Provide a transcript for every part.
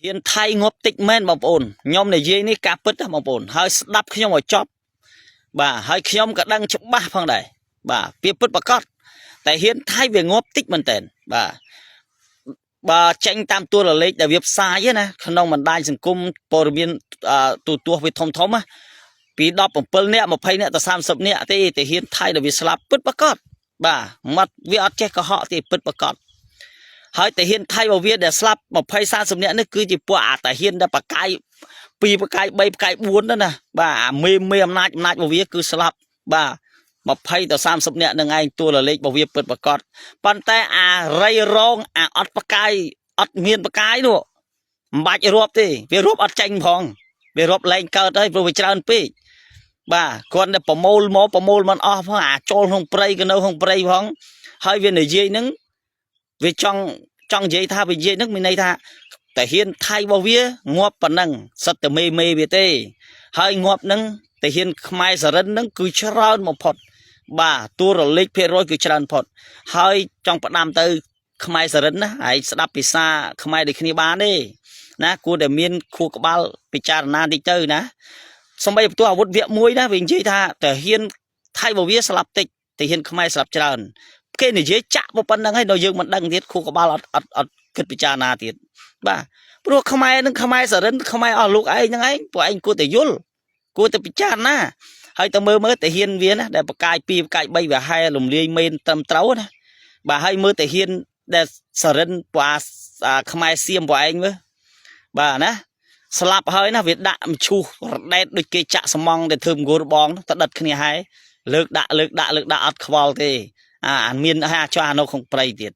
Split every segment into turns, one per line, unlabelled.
ហ៊ានថៃងាប់តិចមែនបងប្អូនខ្ញុំនិយាយនេះការពិតណាបងប្អូនហើយស្ដាប់ខ្ញុំឲ្យចប់បាទហើយខ្ញុំក៏ដឹងច្បាស់ផងដែរបាទវាពិតប្រកបតែហ៊ានថៃវាងាប់តិចមែនតើបាទបើចេញតាមទួលលេខដែលវាផ្សាយណាក្នុងបណ្ដាញសង្គមព័ត៌មានទូទាស់វាធំធំណាពី17នាក់20នាក់ទៅ30នាក់ទេតែហ៊ានថៃដែលវាស្លាប់ពិតប្រកបបាទមាត់វាអត់ចេះកុហកទេពិតប្រកប ហើយតាហ៊ានថៃរបស់វាដែលស្លាប់20 30នាក់នេះគឺជាពួកអាតាហ៊ានដែលបកាយ2បកាយ3បកាយ4ហ្នឹងណាបាទអាមេមេអំណាចអំណាចរបស់វាគឺស្លាប់បាទ20ទៅ30នាក់នឹងឯងតួលេខរបស់វាពិតប្រកបប៉ុន្តែអារៃរងអាអត់បកាយអត់មានបកាយនោះមិនបាច់រាប់ទេវារាប់អត់ចាញ់ផងវារាប់លែងកើតហើយព្រោះវាច្រើនពេកបាទគ្រាន់តែប្រមូលមកប្រមូលមិនអស់ផងអាចចូលក្នុងព្រៃក៏នៅក្នុងព្រៃផងហើយវានិយាយនឹងវាចង់ចង់និយាយថាវានិយាយនឹងមានន័យថាតាហ៊ានថៃរបស់វាងាប់ប៉ុណ្ណឹងសិតតែមេមេវាទេ ហើយងាប់នឹងតាហ៊ានខ្មែរសរិននឹងគឺច្រើនបំផុត បាទតួរលេខភាគរយគឺច្រើនផុត ហើយចង់ផ្ដាំទៅ ខ្មែរសរិនណាហើយស្ដាប់ភាសាខ្មែរដូចគ្នាបានទេណាគួរតែមានខួរក្បាលពិចារណាតិចទៅណាសំបីបន្ទោះអាវុធវគ្គមួយណាវានិយាយថាតាហ៊ានថៃរបស់វាស្លាប់តិចតាហ៊ានខ្មែរស្លាប់ច្រើនគេនិយាយចាក់ប៉ុណ្្នឹងហើយដល់យើងមិនដឹងទៀតខួរក្បាលអត់អត់អត់គិតពិចារណាទៀតបាទព្រោះខ្មែរនឹងខ្មែរសរិនខ្មែរអស់លោកឯងហ្នឹងឯងពួកឯងគួរតែយល់គួរតែពិចារណាហើយទៅមើលមើលតាហ៊ានវាណាដែលបកាយ2បកាយ3វាហែលំលាយមេនត្រឹមត្រូវណាបាទហើយមើលតាហ៊ានដែលសរិនពួកអាខ្មែរសៀមពួកឯងមើលបាទណាស្លាប់ហើយណាវាដាក់មឈូសរដែតដូចគេចាក់សំងដែលធ្វើមង្គលរបងទៅដិតគ្នាហើយលើកដាក់លើកដាក់លើកដាក់អត់ខ្វល់ទេអាអាមានហើយអាចអានៅក្នុងព្រៃទៀត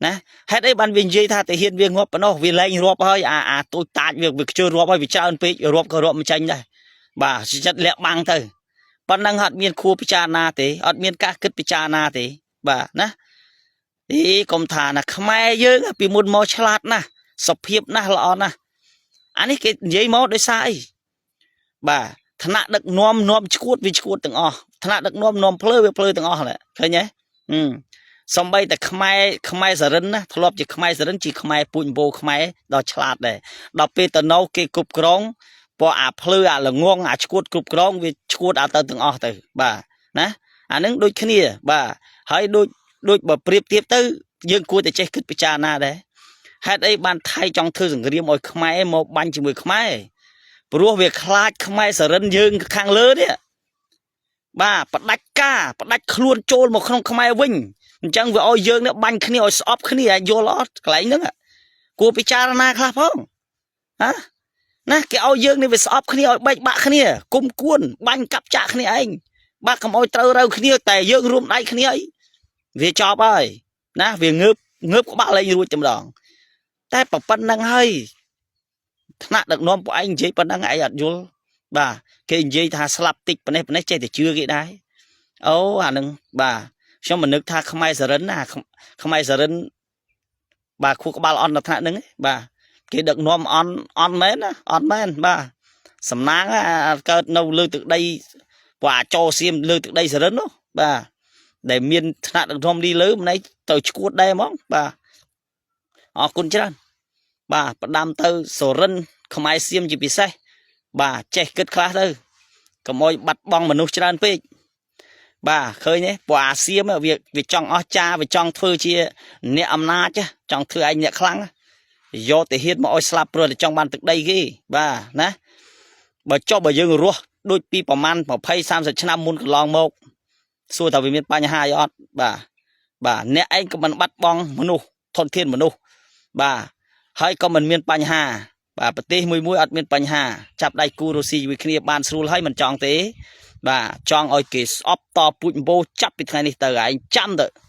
ណាហេតុអីបានវានិយាយថាតាហ៊ានវាងាប់ប៉ុណ្ណោះវាលែងរាប់ហើយអាអាទូចតាចវាវាខ្ជិលរាប់ហើយវាច្រើនពេករាប់ក៏រាប់មិនចាញ់ដែរបាទចិត្តលាក់បាំងទៅប៉ុណ្ណឹងអត់មានខួរពិចារណាទេអត់មានការគិតពិចារណាទេបាទណាអីកុំថាណាខ្មែរយើងពីមុនមកឆ្លាតណាស់សុភាពណាស់ល្អណាស់អានេះគេនិយាយមកដោយសារអីបាទថ្នាក់ដឹកនាំនាំឈួតវាឈួតទាំងអស់ថ្នាក់ដឹកនាំនាំភ្លើវាភ្លើទាំងអស់ឃើញទេសំបីតែខ្មែរខ្មែរសរិនណាធ្លាប់ជាខ្មែរសរិនជាខ្មែរពូជម្បោខ្មែរដល់ឆ្លាតដែរដល់ពេលទៅនៅគេគ្រប់គ្រងពណ៌អាភ្លឺអាល្ងងអាឈួតគ្រប់គ្រងវាឈួតអាទៅទាំងអស់ទៅបាទណាអានឹងដូចគ្នាបាទហើយដូចដូចបើប្រៀបធៀបទៅយើងគួរតែចេះគិតពិចារណាដែរហេតុអីបានថៃចង់ធ្វើសង្គ្រាមឲ្យខ្មែរមកបាញ់ជាមួយខ្មែរព្រោះវាខ្លាចខ្មែរសរិនយើងខាងលើនេះបាទផ្ដាច់ការផ្ដាច់ខ្លួនចូលមកក្នុងខ្មែរវិញអញ្ចឹងវាឲ្យយើងនេះបាញ់គ្នាឲ្យស្អប់គ្នាឲ្យយល់អត់កន្លែងហ្នឹងគួរពិចារណាខ្លះផងហ៎ណាគេឲ្យយើងនេះវាស្អប់គ្នាឲ្យបែកបាក់គ្នាគុំគួនបាញ់កាប់ចាក់គ្នាឯងបាទកុំឲ្យត្រូវរូវគ្នាតែយើងរួមដៃគ្នាអីវាចប់ហើយណាវាងើបងើបក្បាលលែងរួចតែម្ដងតែប៉ុណ្្នឹងហើយថ្នាក់ដឹកនាំពួកឯងនិយាយប៉ុណ្្នឹងឯងអត់យល់បាទគេនិយាយថាស្លាប់តិចប៉ុណ្ណេះប៉ុណ្ណេះចេះតែជឿគេដែរអូអានឹងបាទខ្ញុំមិននឹកថាខ្មែរសរិនណាខ្មែរសរិនបាទខួរក្បាលអន់ដល់ថ្នាក់ហ្នឹងបាទគេដឹកនាំអន់អន់មែនណាអន់មែនបាទសំណាងកើតនៅលើទឹកដីពួកអាចោសៀមលើទឹកដីសរិននោះបាទដែលមានថ្នាក់ដឹកនាំលីលើម្នេះទៅឈួតដែរហ្មងបាទអរគុណច្រើនបាទផ្ដាំទៅសរិនខ្មែរសៀមជាពិសេសបាទចេះគិតខ្លះទៅកុំឲ្យបាត់បង់មនុស្សច្រើនពេកបាទឃើញទេពួកអាសៀមវាវាចង់អស់ចាវាចង់ធ្វើជាអ្នកអំណាចចង់ធ្វើឯងអ្នកខ្លាំងយកទៅហ៊ានមកឲ្យស្លាប់ព្រោះតែចង់បានទឹកដីគេបាទណាបើចុះបើយើងរស់ដូចពីប្រហែល20 30ឆ្នាំមុនកន្លងមកសួរថាវាមានបញ្ហាអីអត់បាទបាទអ្នកឯងក៏មិនបាត់បង់មនុស្សធនធានមនុស្សបាទហើយក៏មិនមានបញ្ហាបាទប្រទេសមួយមួយអត់មានបញ្ហាចាប់ដៃគូរុស្ស៊ីជាមួយគ្នាបានស្រួលហើយមិនចង់ទេបាទចង់ឲ្យគេស្អប់តពូជម្បោចាប់ពីថ្ងៃនេះទៅឯងចាំទៅ។